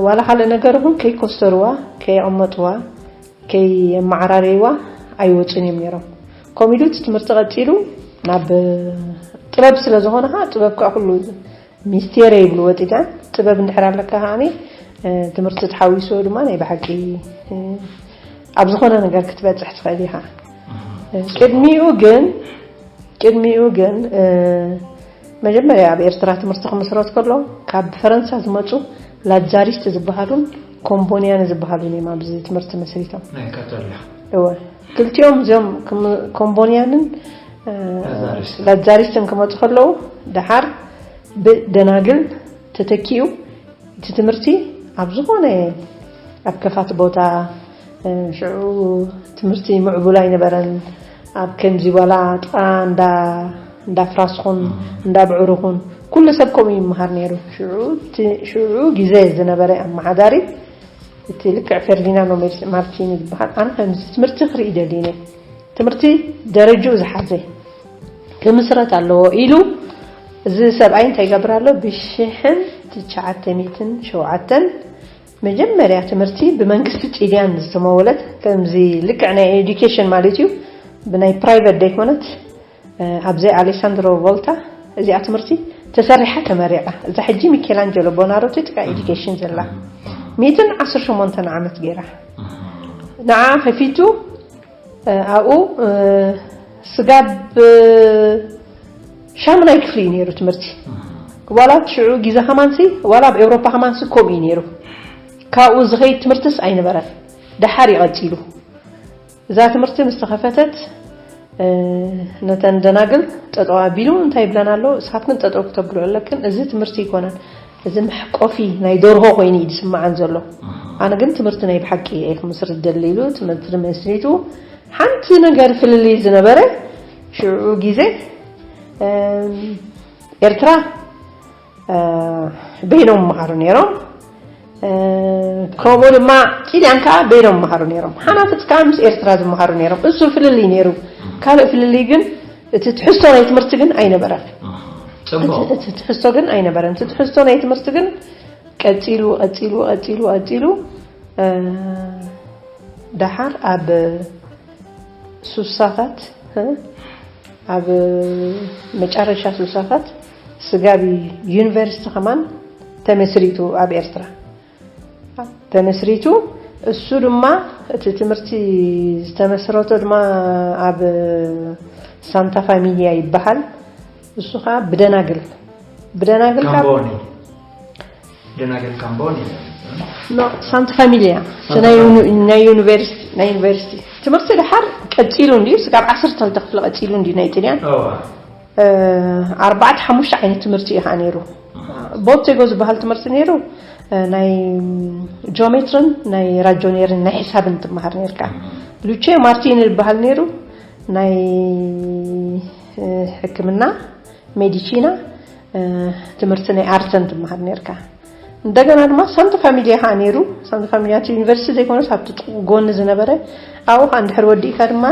ዋላ ካልእ ነገር ይኹን ከይኮስተርዋ ከየቐመጥዋ ከየመዓራረይዋ ኣይወፁን እዮም ነይሮም። ከምኡ ኢሉ እቲ ትምህርቲ ቀፂሉ ናብ ጥበብ ስለ ዝኾነ ከዓ ጥበብ ከዓ ኩሉ ሚስቴር ይብልዎ ጥጃ ጥበብ እንድሕር ኣለካ ከዓኒ ትምህርቲ ተሓዊስዎ ድማ ናይ ብሓቂ ኣብ ዝኾነ ነገር ክትበፅሕ ትኽእል ኢኻ። ቅድሚኡ ግን ቅድሚኡ ግን መጀመርያ ኣብ ኤርትራ ትምህርቲ ክምስረት ከሎ ካብ ፈረንሳ ዝመፁ ላዛሪስት ዝበሃሉን ኮምቦንያን ዝበሃሉን እዮም ኣብዚ ትምህርቲ መስሪቶም። ናይ ካቶሊክ። እወ ክልቲኦም እዚኦም ኮምቦንያንን ላዛሪስትን ክመፁ ከለዉ ደሓር ብደናግል ተተኪኡ እቲ ትምህርቲ ኣብ ዝኾነ ኣብ ከፋት ቦታ ሽዑ ትምህርቲ ምዕቡል ኣይነበረን። ኣብ ከምዚ ዋላ ጥቃ እንዳ እንዳ ፍራስኹን እንዳ ብዕሩኹን ኩሉ ሰብ ከምኡ ይመሃር ነይሩ። ሽዑ እቲ ሽዑ ግዜ ዝነበረ ኣመሓዳሪ እቲ ልክዕ ፌርዲናንዶ ማርቲኒ ዝበሃል ኣነ ከምዚ ትምህርቲ ክርኢ ደልየ ነይረ። ትምህርቲ ደረጅኡ ዝሓዘ ክምስረት ኣለዎ ኢሉ እዚ ሰብኣይ እንታይ ይገብር ኣሎ? ብሽሕን ትሽዓተ ሚእትን ሸውዓተን መጀመርያ ትምህርቲ ብመንግስቲ ጢልያን ዝተመወለት ከምዚ ልክዕ ናይ ኤዱኬሽን ማለት እዩ ብናይ ፕራይቨት ዘይኮነት ኣብዚ ኣሌሳንድሮ ቮልታ እዚኣ ትምህርቲ ተሰሪሓ ተመሪቓ እዛ ሕጂ ሚኬላንጀሎ ቦናሮቲ ጥቃ ኤዱኬሽን ዘላ ሚእትን ዓሰርተ ሸሞንተን ዓመት ገይራ ንዓ ከፊቱ ኣብኡ ስጋብ ሻሙናይ ክፍሊ እዩ ነይሩ ትምህርቲ ዋላ ሽዑ ግዜ ከማንሲ ዋላ ኣብ ኤውሮፓ ከማንሲ ከምኡ እዩ ነይሩ ካብኡ ዝኸይድ ትምህርትስ ኣይነበረን ደሓር ይቐፂሉ እዛ ትምህርቲ ምስ ተኸፈተት ነተን ደናግል ጠጠው ኣቢሉ እንታይ ይብለን ኣሎ እሳትክን ጠጠው ክተብሉ ኣለክን እዚ ትምህርቲ ይኮነን እዚ መሕቆፊ ናይ ደርሆ ኮይኑ እዩ ዝስምዓን ዘሎ ኣነ ግን ትምህርቲ ናይ ብሓቂ እየ ክምስርት ደሊ ኢሉ ትምህርቲ መስሪቱ ሓንቲ ነገር ፍልልይ ዝነበረ ሽዑ ግዜ ኤርትራ በይኖም መሃሩ ነይሮም ከምኡ ድማ ጢልያን ከዓ በይኖም መሃሩ ነይሮም ሓናፍፅ ከዓ ምስ ኤርትራ ዝመሃሩ ነይሮም እሱ ፍልልይ ነይሩ ካልእ ፍልልይ ግን እቲ ትሕዝቶ ናይ ትምህርቲ ግን ኣይነበረን እቲ ትሕዝቶ ግን ኣይነበረን እቲ ትሕዝቶ ናይ ትምህርቲ ግን ቀፂሉ ቀፂሉ ቀፂሉ ቀፂሉ ደሓር ኣብ ሱሳታት ኣብ መጨረሻ ሱሳታት ስጋቢ ዩኒቨርሲቲ ከማን ተመስሪቱ ኣብ ኤርትራ ተመስሪቱ እሱ ድማ እቲ ትምህርቲ ዝተመስረቶ ድማ ኣብ ሳንታ ፋሚሊያ ይበሃል እሱ ከዓ ብደናግል ብደናግል ካብ ካምቦኒ ደናግል ካምቦኒ ኖ ሳንት ፋሚሊያ ናይ ዩኒቨርሲቲ ናይ ዩኒቨርሲቲ ትምህርቲ ድሓር ቀፂሉ እንድዩ ስጋብ ዓሰርተ ክልተ ክፍሊ ቀፂሉ እንድዩ ናይ ጥልያን ኣርባዕተ ሓሙሽተ ዓይነት ትምህርቲ እዩ ከዓ ነይሩ ቦቴጎ ዝበሃል ትምህርቲ ነይሩ ናይ ጂኦሜትርን ናይ ራጆኔርን ናይ ሒሳብን ትመሃር ነርካ። ሉቼ ማርቲን ይበሃል ነይሩ። ናይ ሕክምና፣ ሜዲቺና፣ ትምህርቲ ናይ ኣርተን ትመሃር ነርካ። እንደገና ድማ ሳንቶ ፋሚሊያ ከዓ ነይሩ። ሳንቶ ፋሚሊያ እቲ ዩኒቨርሲቲ ዘይኮነስ ኣብቲ ጥቑ ጎኒ ዝነበረ፣ ኣብኡ ከዓ እንድሕር ወዲእካ ድማ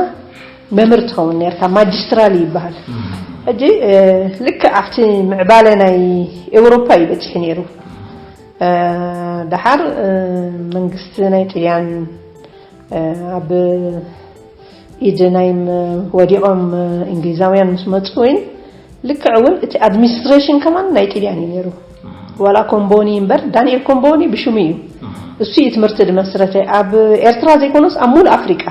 መምህር ትኸውን ነርካ። ማጅስትራል ይበሃል። ሕጂ ልክዕ ኣብቲ ምዕባለ ናይ ኤውሮፓ እዩ በፂሑ ነይሩ። ደሓር መንግስቲ ናይ ጥልያን ኣብ ኢድ ናይ ወዲቖም እንግሊዛውያን ምስ መፁ እውን ልክዕ እውን እቲ ኣድሚኒስትሬሽን ከማን ናይ ጥልያን እዩ ነይሩ። ዋላ ኮምቦኒ እምበር፣ ዳንኤል ኮምቦኒ ብሽሙ እዩ። እሱ እዩ ትምህርቲ ዝመስረተ ኣብ ኤርትራ ዘይኮነስ ኣብ ሙሉእ ኣፍሪቃ፣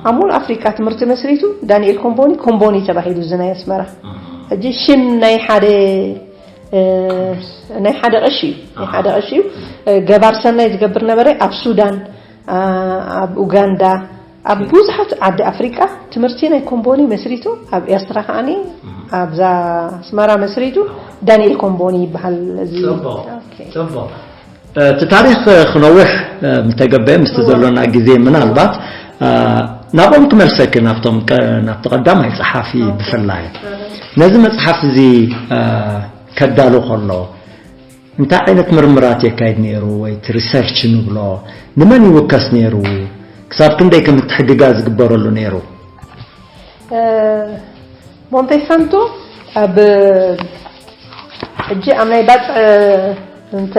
ኣብ ሙሉእ ኣፍሪቃ ትምህርቲ መስሪቱ ዳንኤል ኮምቦኒ። ኮምቦኒ ተባሂሉ እዚ ናይ ኣስመራ። ሕጂ ሽም ናይ ሓደ ናይ ሓደ ቀሺ እዩ። ናይ ሓደ ቀሺ እዩ። ገባር ሰናይ ዝገብር ነበረ ኣብ ሱዳን፣ ኣብ ኡጋንዳ፣ ኣብ ብዙሓት ዓዲ ኣፍሪቃ ትምህርቲ ናይ ኮምቦኒ መስሪቱ። ኣብ ኤርትራ ከዓኒ ኣብዛ ኣስመራ መስሪቱ ዳንኤል ኮምቦኒ ይበሃል። እዚ ጽቡቕ። ጽቡቕ። እቲ ታሪኽ ክነውሕ ምተገበየ ምስቲ ዘሎና ግዜ ምናልባት ናብኦም ክመልሰኪ ናብቶም ናብቲ ቀዳማይ ጸሓፊ ብፍላይ ነዚ መጽሓፍ እዚ ከዳሉ ከሎ እንታይ ዓይነት ምርምራት የካይድ ነይሩ ወይ እቲ ሪሰርች ንብሎ ንመን ይውከስ ነይሩ? ክሳብ ክንደይ ከምትሕግጋዝ ዝግበረሉ ነይሩ? ሞንቴሳንቶ ኣብ ሕጂ ኣብ ናይ ባጽዕ እንተ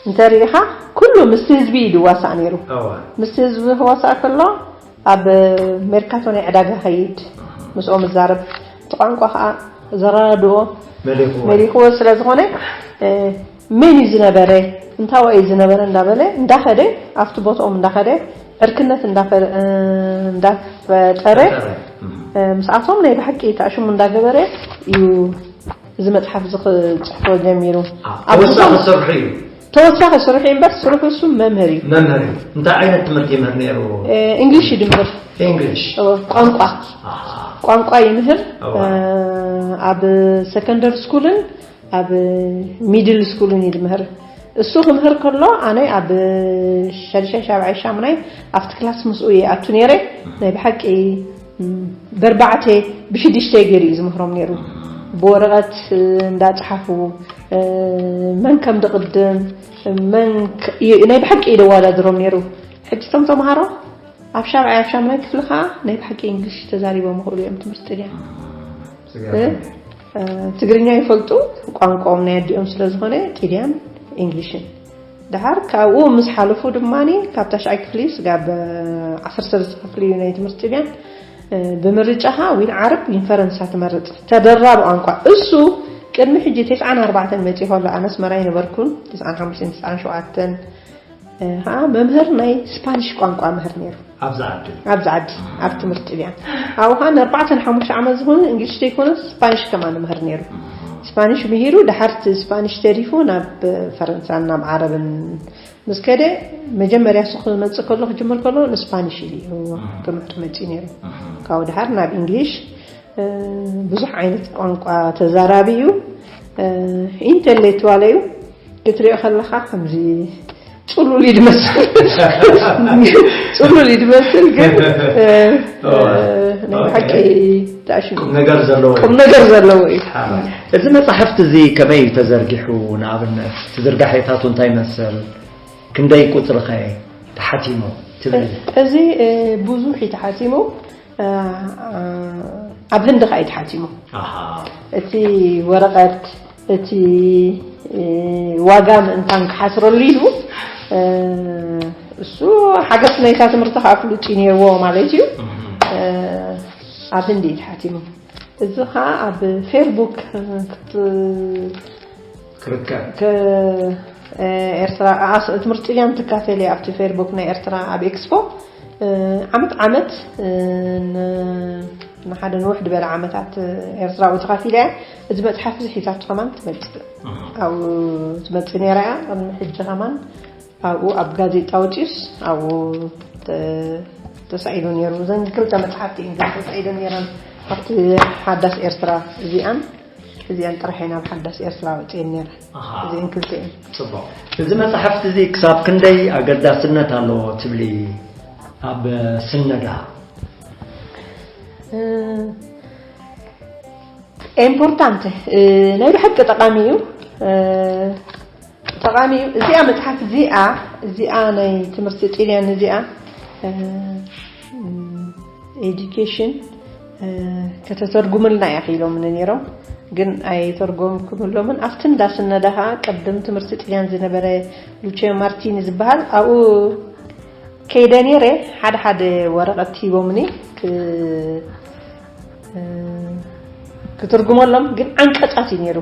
እንተ ሪኢኻ ኩሉ ምስቲ ህዝቢ እዩ ድዋሳእ ነይሩ። ምስቲ ህዝቢ ክዋሳእ ከሎ ኣብ ሜርካቶ ናይ ዕዳጋ ኸይድ ምስኦም እዛረብ እቲ ቋንቋ ከዓ ዘረዳድኦ መሊኽዎ ስለ ዝኾነ መን እዩ ዝነበረ እንታዋይ እዩ ዝነበረ እንዳበለ እንዳኸደ ኣብቲ ቦትኦም እንዳኸደ ዕርክነት እንዳፈጠረ ምስኣቶም ናይ ብሓቂ ተኣሽሙ እንዳገበረ እዩ እዚ መፅሓፍ እዚ ክፅሕፎ ጀሚሩ። ተወሳኺ ስርሑ እዩ። ተወሳኺ ስርሑ እዩ እምበር ስርሑ እሱ መምህር እዩ። መምህር እዩ። እንታይ ዓይነት ትምህርቲ ይምህር ነይሩ? እንግሊሽ እዩ ድምህር። እንግሊሽ ቋንቋ ቋንቋ ይምህር። ኣብ ሰከንደሪ ስኩልን ኣብ ሚድል ስኩልን እዩ ድምህር። እሱ ክምህር ከሎ ኣነ ኣብ ሻድሻይ ሻብዓይ ሻምናይ ኣብቲ ክላስ ምስኡ ይኣቱ ነይረ። ናይ ብሓቂ በርባዕተ ብሽዱሽተ ገይሩ እዩ ዝምህሮም ነይሩ። ብወረቐት እንዳፀሓፉ መን ከም ድቕድም መን ናይ ብሓቂ እዩ ደዋዳድሮም ነይሩ። ሕጂ እቶም ተምሃሮ ኣብ ሻብዓይ ኣብ ሻምናይ ክፍሊ ከዓ ናይ ብሓቂ እንግሊሽ ተዛሪቦም ይኽእሉ እዮም። ትምህርቲ ጥልያን ትግርኛ ይፈልጡ፣ ቋንቋኦም ናይ ኣዲኦም ስለ ዝኾነ ጥልያን እንግሊሽን። ድሓር ካብኡ ምስ ሓለፉ ድማ ካብ ታሽዓይ ክፍሊ ስጋብ ዓሰርተ ሰለስተ ክፍሊ እዩ ናይ ትምህርቲ ጥልያን። ብምርጫኻ ዊን ዓረብ ዊን ፈረንሳ ትመርጽ። ተደራቢ ቋንቋ እሱ ቅድሚ ሕጂ ተስዓን ኣርባዕተን መጺኡ ከሎ ኣነ ኣስመራ ኣይነበርኩን። ተስዓን ሓሙሽተን ተስዓን ሸውዓተን ኸዓ መምህር ናይ ስፓኒሽ ቋንቋ ምህር ነይሩ። ኣብዚ ዓዲ ኣብዚ ዓዲ ኣብ ትምህርቲ ጥልያን ኣብኡ ከዓ ንኣርባዕተን ሓሙሽተ ዓመት ዝኾነ እንግሊሽ ዘይኮነስ ስፓኒሽ ከማን ምህር ነይሩ። ስፓኒሽ ምሂሩ ድሓርቲ ስፓኒሽ ተሪፉ ናብ ፈረንሳን ናብ ዓረብን ምስ ከደ መጀመርያ እሱ ክመፅእ ከሎ ክጅምር ከሎ ንስፓኒሽ ኢሉ እዩ ክምህር መፅኡ ነይሩ። ካብኡ ድሓር ናብ እንግሊሽ ብዙሕ ዓይነት ቋንቋ ተዛራቢ እዩ። ኢንተሌክትዋል እዩ። ክትሪኦ ከለኻ ከምዚ ፅሉል እዩ ድመስል ፅሉል እዩ ድመስል ግን ናይ ሓቂ ተኣሽሙ ቁም ነገር ዘለዎ እዩ። ቁም ነገር ዘለዎ እዩ። እዚ መፅሓፍቲ እዚ ከመይ እዩ ተዘርጊሑ? ንኣብነት ዝርጋሒታቱ እንታይ ይመስል? ክንደይ ቁፅሪ ኸ ተሓቲሙ ትብል? እዚ ብዙሕ እዩ ተሓቲሙ። ኣብ ህንዲ ከዓ እዩ ተሓቲሙ። እቲ ወረቐት እቲ ዋጋ ምእንታን ክሓስረሉ ኢሉ እሱ ሓገዝ ናይታ ትምህርቲ ከዓ ፍሉጥ እዩ ነይርዎ ማለት እዩ። ኣብ ህንዲ እዩ ተሓቲሙ። እዚ ከዓ ኣብ ፌርቡክ ክርከብ ኤርትራ ትምህርቲ ጥልያን ትካፈል እያ ኣብቲ ፌርቡክ ናይ ኤርትራ ኣብ ኤክስፖ ዓመት ዓመት ንሓደ ንውሕ ዝበለ ዓመታት ኤርትራ ኣብኡ ተኻፊለ እያ። እዚ መፅሓፍ እዚ ሒዛቶ ከማን ትመፅእ ኣብኡ ትመፅእ ነይራ እያ። ቅድሚ ሕጂ ከማን ኣብኡ ኣብ ጋዜጣ ወፂኡስ ኣብኡ ተሳኢሉ ነይሩ። እዘን ክልተ መፅሓፍቲ እየን ግን ተሳኢለን ነይረን ኣብቲ ሓዳስ ኤርትራ እዚኣን እዚአን ጥራሕ እየን ኣብ ሓዳስ ኤርትራ ወፅኤን ነይረን። ኣሃ። እዚአን ክልተኤን። ጽቡቕ። እዚ መጽሓፍቲ እዚ ክሳብ ክንደይ ኣገዳስነት ኣለዎ ትብሊ ኣብ ስነዳ? ኢምፖርታንት፣ ናይ ብሓቂ ጠቓሚ እዩ። ጠቓሚ እዩ። እዚኣ መጽሓፍ እዚኣ እዚኣ ናይ ትምህርቲ ጥልያን እዚኣ ኤዱኬሽን ከተተርጉምልና እያ ኢሎምኒ ነይሮም፣ ግን ኣይተርጎምኩምሎምን። ኣብቲ እንዳ ስነዳ ከዓ ቅድም ትምህርቲ ጥልያን ዝነበረ ሉቺዮ ማርቲኒ ዝበሃል ኣብኡ ከይደ ነይረ። ሓደ ሓደ ወረቐት ሂቦምኒ ክ- ክትርጉመሎም፣ ግን ዓንቀጻት እዩ ነይሩ።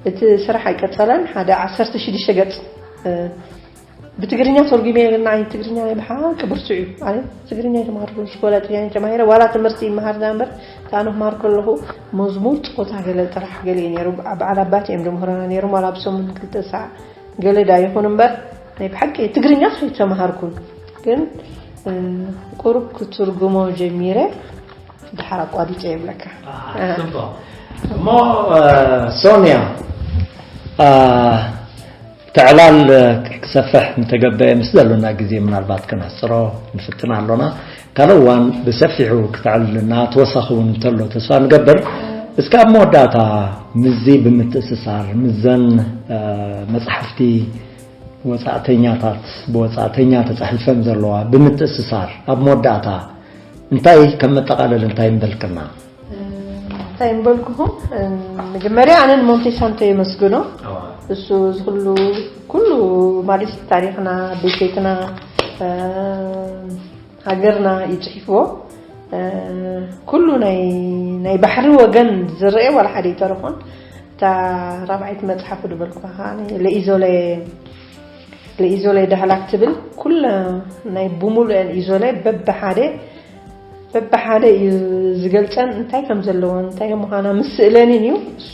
እቲ ስራሕ ኣይቀጸለን። ሓደ ዓሰርተ ሽዱሽተ ገጽ ብትግርኛ ተርጉመ፣ ግን ንዓይ ትግርኛ ናይ ብሓቂ ብርቱዕ እዩ። ኣነ ትግርኛ ኣይተማሃርኩን፣ ሽኮላ ጥልያን ተማሂረ፣ ዋላ ትምህርቲ ይመሃር እምበር፣ እታ ኣነ ክመሃር ከለኹ መዝሙር፣ ጾታ፣ ገለ ጥራሕ ገለ እዩ ነይሩ። በዓል ኣባቴ እዮም ዘምህሩና ነይሮም፣ ዋላ ኣብ ሰሙን ክልተ ሳዕ ገለ ዳ ይኹን እምበር፣ ናይ ብሓቂ ትግርኛ ኣይተማሃርኩን። ግን ቁሩብ ክትርጉሞ ጀሚረ፣ ድሓር ኣቋሪፀ ይብለካ። እሞ ሶንያ፣ እቲ ዕላል ክሰፍሕ ምተገበአ፣ ምስ ዘሎና ግዜ ምናልባት ከነሕፅሮ ንፍትን ኣሎና። ካልእ እዋን ብሰፊሑ ክተዕልልና፣ ተወሳኺ እውን እንተሎ ተስፋ ንገብር። እስከ ኣብ መወዳእታ፣ ምስዚ ብምትእስሳር፣ ምስዘን መፅሓፍቲ ወፃእተኛታት፣ ብወፃእተኛ ተፃሒፈን ዘለዋ ብምትእስሳር፣ ኣብ መወዳእታ እንታይ ከም መጠቓለሊ እንታይ ምበልክና? እንታይ ምበልኩኹም? መጀመርያ ኣነ ንሞንቴሳንቶ የመስግኖ። እሱ እዚ ኩሉ፣ ኩሉ ማለት ታሪኽና፣ ቤተይትና፣ ሃገርና እዩ ጽሒፍዎ። ኩሉ ናይ፣ ናይ ባሕሪ ወገን ዝረአ ዋላ ሓደ ይተረፎን። እታ ራብዓይቲ መጽሓፉ ዝበልኩኻ ከኣ ለኢዞለ፣ ለኢዞለ ዳህላክ ትብል፣ ኩለ ናይ ብሙሉአን ኢዞለ በብሓደ፣ በብሓደ እዩ ዝገልጸን፣ እንታይ ከም ዘለዎን እንታይ ከም ምዃና ምስ ስእለንን እዩ። እሱ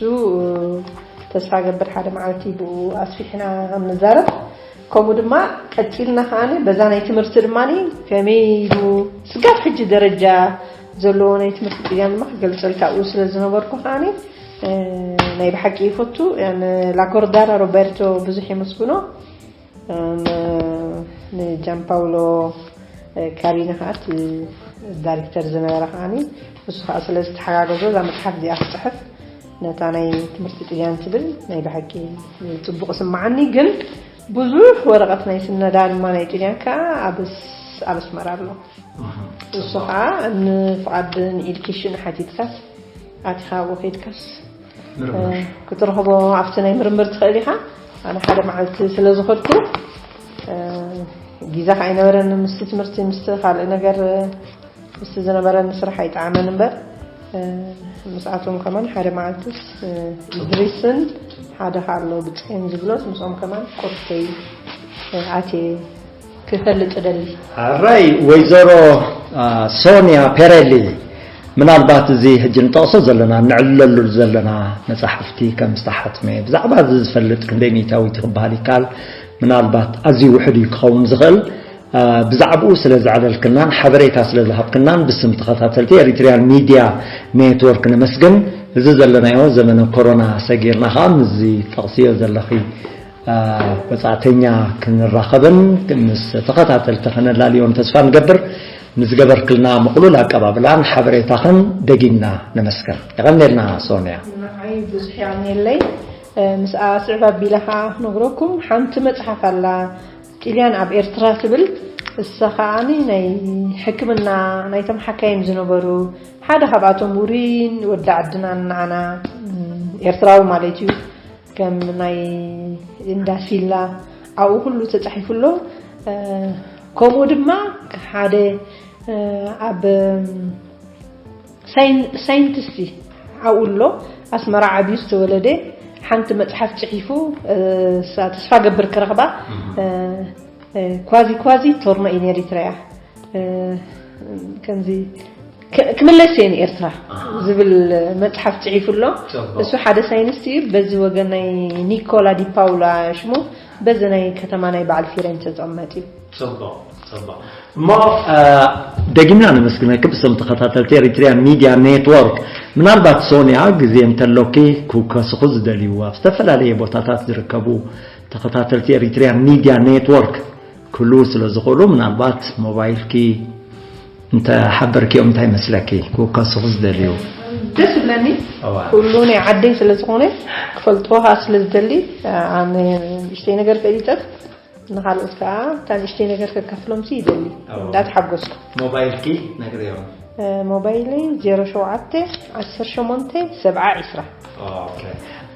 ተስፋ ገብር ሓደ መዓልቲ ብኡ ኣስፊሕና ከም ንዛረብ። ከምኡ ድማ ቀጺልና ከኣ በዛ ናይ ትምህርቲ ድማ ከመይ ኢሉ ስጋብ ሕጂ ደረጃ ዘለዎ ናይ ትምህርቲ ጥልያን ድማ ክገልጸልካ ኣብኡ ስለ ዝነበርኩ ከኣ ናይ ብሓቂ ይፈቱ። ላኮርዳራ ሮበርቶ ብዙሕ የመስግኖ። ንጃን ፓውሎ ካሪና ከኣ እቲ ዳይሬክተር ዝነበረ ከኣ እሱ ከኣ ስለ ዝተሓጋገዞ እዛ መጽሓፍ እዚኣ ክጽሕፍ ነታ ናይ ትምህርቲ ጥልያን ትብል ናይ ብሓቂ ጽቡቕ ስምዓኒ። ግን ብዙሕ ወረቐት ናይ ስነዳ ድማ ናይ ጥልያን ከኣ ኣብ ኣስ-፣ ኣብ ኣስመራ ኣሎ። እሱ ከኣ ንፍቓድ ንኤዱኬሽን ሓቲትካስ ኣቲኻ ኣብኡ ከይድካስ ምርምር። ክትረኽቦ ኣብቲ ናይ ምርምር ትኽእል ኢኻ። ኣነ ሓደ መዓልቲ ስለ ዝኸድኩ ጊዛ ከኣ ኣይነበረን ምስቲ ትምህርቲ፣ ምስቲ ካልእ ነገር ምስቲ ዝነበረኒ ስራሕ ኣይጠዓመን እምበር፣ ምስኣቶም ከማን ሓደ መዓልትስ ኢድሪስን ሓደ ከኣ ኣሎ ብጽኤን ዝብሎስ ምስኦም ከማን ቁርሰይ ኣትየ ክፈልጥ እደሊ። ሕራይ። ወይዘሮ ሶንያ ፔሬሊ፣ ምናልባት እዚ ሕጂ ንጠቕሶ ዘለና፣ ንዕልለሉ ዘለና መጻሕፍቲ ከም ዝተሓትመ ብዛዕባ እዚ ዝፈልጥ ክንደይ ሚእታዊት ክበሃል ይከኣል? ምናልባት ኣዝዩ ውሑድ እዩ ክኸውን ዝኽእል። ብዛዕባኡ ስለ ዘዕለልክናን ሓበሬታ ስለ ዝሃብክናን ብስም ተኸታተልቲ ኤሪትሪያን ሚድያ ኔትወርክ ነመስግን። እዚ ዘለናዮ ዘመነ ኮሮና ሰጊርና ከኣ ምስዚ ጠቕስዮ ዘለኺ ወጻእተኛ ክንራኸብን ምስ ተኸታተልቲ ከነላልዮን ተስፋ ንገብር። ንዝገበርክልና ምቕሉል ኣቀባብላን ሓበሬታኽን ደጊምና ነመስግን። የቐንየልና ሶንያ። ንዓይ ብዙሕ የቐንየለይ። ምስኣ ስዕብ ኣቢለ ከኣ ክነግረኩም ሓንቲ መጽሓፍ ኣላ። ጥልያን ኣብ ኤርትራ ትብል፣ እሳ ከኣ ናይ ሕክምና ናይቶም ሓካይም ዝነበሩ ሓደ ካብኣቶም ውሩይን ወዲ ዓድናን ንዓና ኤርትራዊ ማለት እዩ። ከም ናይ እንዳ ሲላ ኣብኡ ኩሉ ተጻሒፉ ኣሎ። ከምኡ ድማ ሓደ ኣብ ሳይንቲስቲ ኣብኡ ኣሎ፣ ኣስመራ ዓብዩ ዝተወለደ፣ ሓንቲ መጽሓፍ ጽሒፉ። ተስፋ ገብር ክረኽባ። ኳዚ ኳዚ ቶርኖ ኢን ኤሪትሪያ፣ ከምዚ ክምለስ እየ ንኤርትራ ዝብል መጽሓፍ ጽሒፉ ኣሎ። እሱ ሓደ ሳይንቲስት እዩ። በዚ ወገን ናይ ኒኮላ ዲ ፓውላ ሽሙ፣ በዚ ናይ ከተማ ናይ በዓል ፊረንቸ ዝቕመጥ እዩ። ጽቡቕ፣ ጽቡቕ። እሞ ደጊምና ነመስግነኪ ብስም ተኸታተልቲ ኤሪትሪያን ሚድያ ኔትወርክ። ምናልባት ሶንያ ግዜ እንተሎኪ ክውከስኹ ዝደልዩ ኣብ ዝተፈላለየ ቦታታት ዝርከቡ ተኸታተልቲ ኤሪትሪያን ሚድያ ኔትወርክ ክህልዉ ስለ ዝኽእሉ ምናልባት ሞባይልኪ እንተ ሓበርኪኦም እንታይ መስለኪ ክውከስኹ ዝደልዩ? ደስ ይብለኒ። እዋ። ኩሉ ናይ ዓደይ ስለ ዝኾነ ክፈልጥዎ ከዓ ስለ ዝደሊ ኣነ ንእሽተይ ነገር ፈሊጠ ንኻልኦት ከዓ እታ ንእሽተይ ነገር ከካፍሎም ሲ ይደሊ። እዋ። እንዳተሓጎስኩ ሞባይልኪ ነግርዮም። ሞባይለይ ዜሮ ሸውዓተ ዓሰርተ ሸሞንተ ሰብዓ ዕስራ። ኦኬ።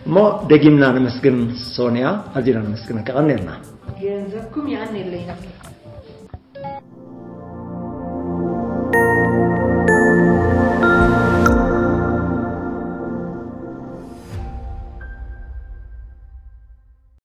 እሞ ደጊምና ነመስግን ሶንያ፣ ኣዚና ነመስግነካ። ቀኒልና። ገንዘብኩም ይኣን የለይና።